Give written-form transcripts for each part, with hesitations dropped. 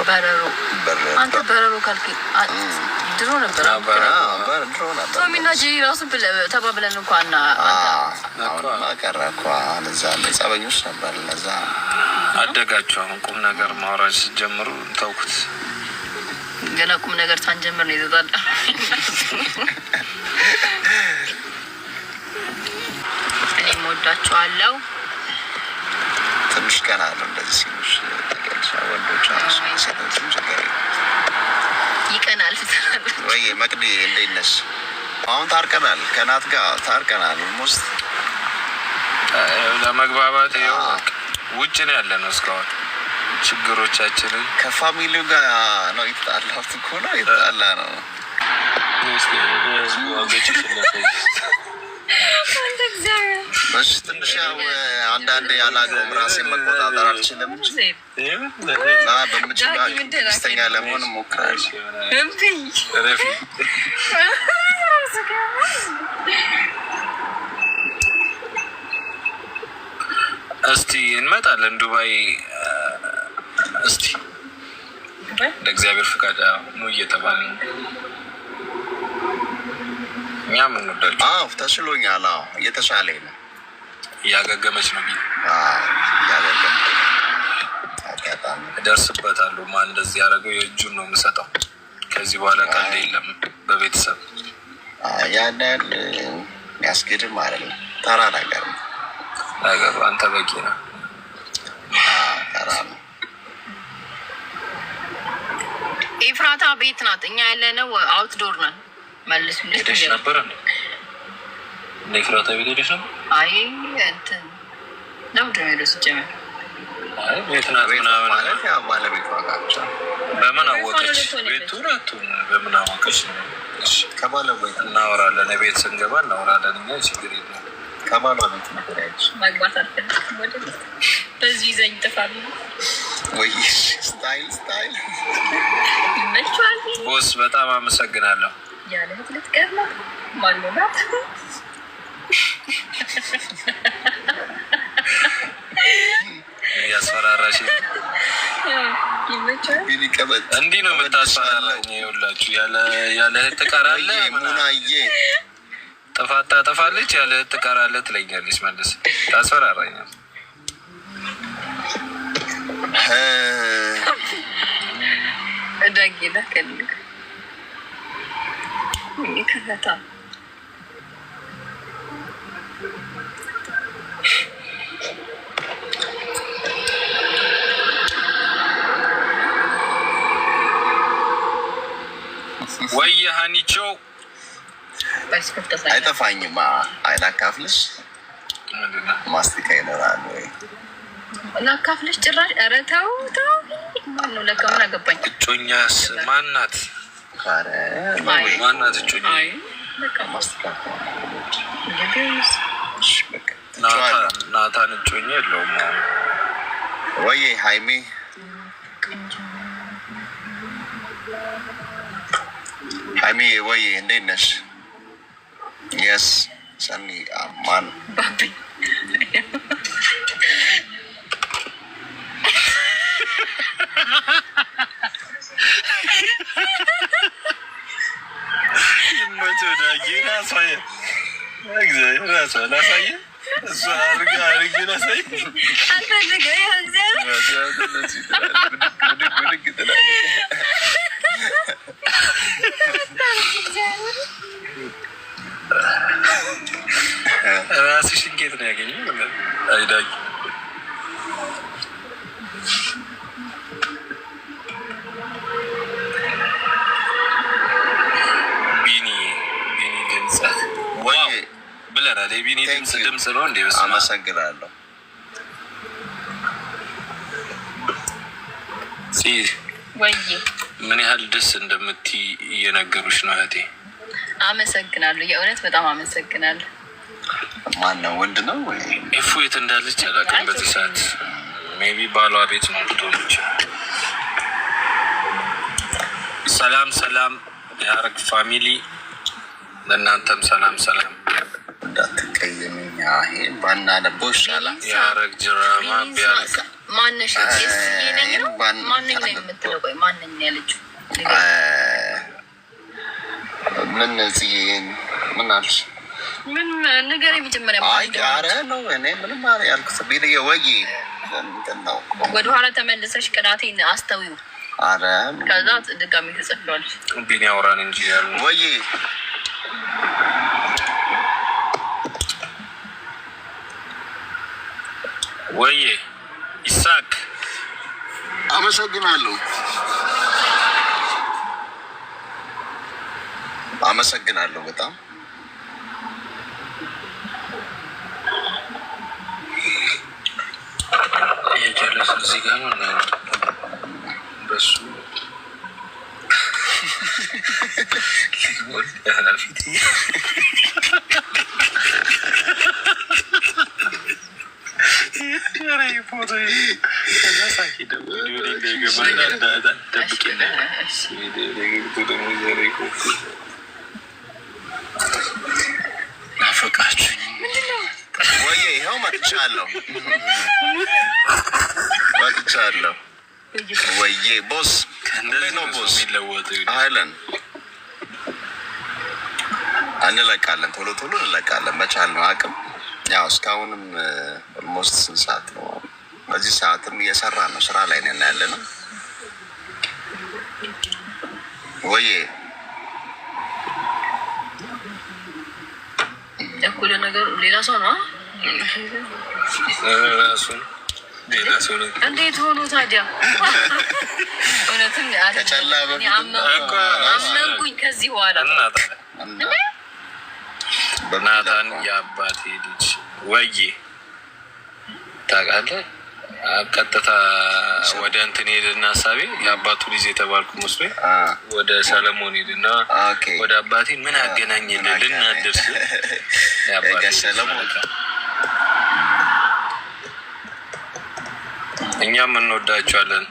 በረሮ። በረሮ። አንተ በረሮ ካልክ ድሮ ነበር። ድሮ ነበር። ቶሚና ጄሪ ራሱ ተባብለን እንኳን አሁንማ ቀረ እኮ። አሁን እዛ ጸበኞች ነበር። ለዛ አደጋችሁ። አሁን ቁም ነገር ማውራት ስትጀምሩ ተውኩት። ገና ቁም ነገር ሳንጀምር ነው የተጣላ። እኔም ወዳችኋለሁ። ትንሽ ቀን አለው እንደዚህ ሲሉሽ ታውቂያለሽ። ወንዶች ሴቶችም ችግር የለም። ይቀናል። ወይ መቅዲ እንዴት ነሽ? አሁን ታርቀናል፣ ከናት ጋር ታርቀናል። Almost ለመግባባት ይኸው ውጭ ነው ያለ ነው እስካሁን ችግሮቻችንን ከ family ው ጋር ነው የተጣላሁት እኮ ነው የተጣላ ነው። እሺ ትንሽ ያው አንዳንድ ያላቀውም ራሴን መቆጣጠር አልችልም እንጂ እና በምችለው ደስተኛ ለመሆን እሞክራለሁ። እስቲ እንመጣለን ዱባይ። እስቲ ለእግዚአብሔር ፍቃድ ኑ እየተባለ ነው። እኛም እንወዳለን። አዎ ተሽሎኛል። አዎ እየተሻለኝ ነው። እያገገመች ነው። እያገገመች አጋጣሚ እደርስበታለሁ። ማን እንደዚህ ያደረገው የእጁን ነው የምሰጠው። ከዚህ በኋላ ቀልድ የለም በቤተሰብ። ያን ያህል የሚያስገድም አይደለም። ተራ ነገር ነው ነገሩ። አንተ በቂ ነው። ተራ ነው። ኤፍራታ ቤት ናት። እኛ ያለነው outdoor ነን። መልሱ። ሄደሽ ነበር እንዴ? እንደ ኤፍራታ ቤት ሄደሽ ነበር? አይ እንትን ለምንድን ነው ሄደው ሲጀመር? አይ ቤት ናት ምናምን ማለት ያው ባለቤቷ ጋር ብቻ። በምን አወቀች? ቤቱ ናት በምን አወቀች? ከባለቤት እናወራለን። ቤት ስንገባ እናወራለን። እኛ ችግር የለም። ከባሏ ቤት ነበር ያለች። ማግባት አልፈልግም። ወደፊት በዚህ ይዘኝ ይጠፋሉ። ወይ style style ይመቸዋል። Boss በጣም አመሰግናለሁ። ያለ እህት ልትቀር ነው። ማነው ናት? እያስፈራራሽ ይመቸዋል። እንዲህ ነው የምታስፈራራኝ። ይኸውላችሁ ያለ እህት ትቀራለህ፣ ሙናዬ ጥፋት ታጠፋለች፣ ያለ እህት ትቀራለህ ትለኛለች። መለስ ታስፈራራኛል። ዳጊ ላከልክ ከፈታ። ወይ ሀኒቾ አይጠፋኝማ። አይላካፍልሽ ማስቲካ ይኖራል ወይ? ላካፍልሽ ጭራሽ። ኧረ ተው ተው። ማነው ለካ ምን አገባኝ። እጮኛስ ማናት? ማናት እጮኛ? ናታን እጮኛ የለውም። ወይ ሀይሚ ሀይሚ ወይ እንዴት ነሽ? Yes ሰኒ አማን ራስሽን ጌት ነው ያገኘው? አይዳጊ ቢኒ ቢኒ ድምፅ ብለናል። የቢኒ ድምፅ ድምፅ ነው እንዴ? አመሰግናለሁ። ምን ያህል ደስ እንደምትይ እየነገሩሽ ነው እህቴ። አመሰግናለሁ። የእውነት በጣም አመሰግናለሁ። ማነው? ወንድ ነው ወይ? ኤፉ የት እንዳለች አላውቅም። በዚህ ሰዓት maybe ባሏ ቤት ነው ልትሆን ይችላል። ሰላም ሰላም፣ የሀረግ family ለእናንተም ሰላም ሰላም። እንዳትቀየመኝ፣ ይሄ ባናነበው ይሻላል። የሀረግ ድራማ ቢያልቅ ማነሽ? ነኝ ነው ማነኝ ነው የምትለው? ቆይ ማነኝ ያለችው? ምን ጽዬ ምን አልሽ? ምን ነገር የመጀመሪያ አይ ኧረ ነው እኔ ምንም ያልኩት ቢልዬ ወይ እንትን ነው። ወደኋላ ተመልሰሽ ቅናቴን አስተውዩ። አረ ከዛ ድጋሚ ትጽፊዋለሽ። ቢኒ አውራን እንጂ ያሉ ወይ ወይ ይሳክ አመሰግናለሁ። አመሰግናለሁ በጣም የጀለስ እዚህ ጋር ነው በሱ ፊት ወይ ይኸው መጥቻለሁ፣ መጥቻለሁ። ወዬ boss እንዴት ነው boss? አህለን እንለቃለን፣ ቶሎ ቶሎ እንለቃለን። በቻልነው አቅም ያው እስካሁንም almost ስንት ሰዓት ነው? በዚህ ሰዓትም እየሰራ ነው፣ ስራ ላይ ነን ያለ ነው። ወዬ እኩል ነገሩ ሌላ ሰው ነው። እንዴት ሆኖ ታዲያ? እውነትም አመንኩኝ። ከዚህ በኋላ ናታን የአባቴ ልጅ ወዬ ታውቃለህ። ቀጥታ ወደ እንትን ሄድና ሀሳቤ የአባቱ ልጅ የተባልኩ መስሎኝ ወደ ሰለሞን ሄድና ወደ አባቴ ምን አገናኝልን ልናደርስ እኛም እንወዳቸዋለን።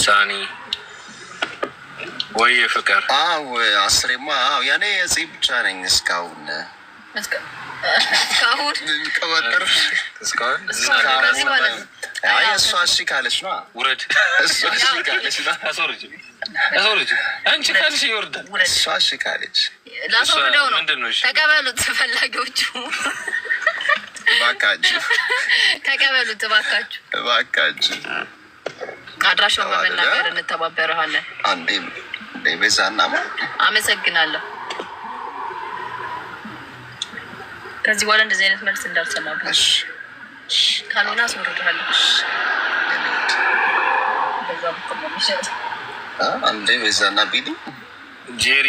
ሳኒ ወይ ፍቅር አዎ፣ አስሬማ አዎ፣ ያኔ የጽ ብቻ ነኝ እስካሁን እሷ እሺ ካለች ነው። ውረድ። እሷ እሺ ካለች ነው። አንቺ ካልሽ ይወርዳል። እሷ እሺ ካለች ላስወርደው ነው። ተቀበሉት፣ ፈላጊዎቹ እባካችሁ ተቀበሉት፣ እባካችሁ እባካችሁ። አድራሻውን በመናገር እንተባበረሃለን። አንዴ ቤዛና አመሰግናለሁ። ከዚህ በኋላ እንደዚህ አይነት መልስ እንዳልሰማብሽ፣ ካልሆነ አስወርድሃለሁ። አንዴ ቤዛና ቢሊ ጄሪ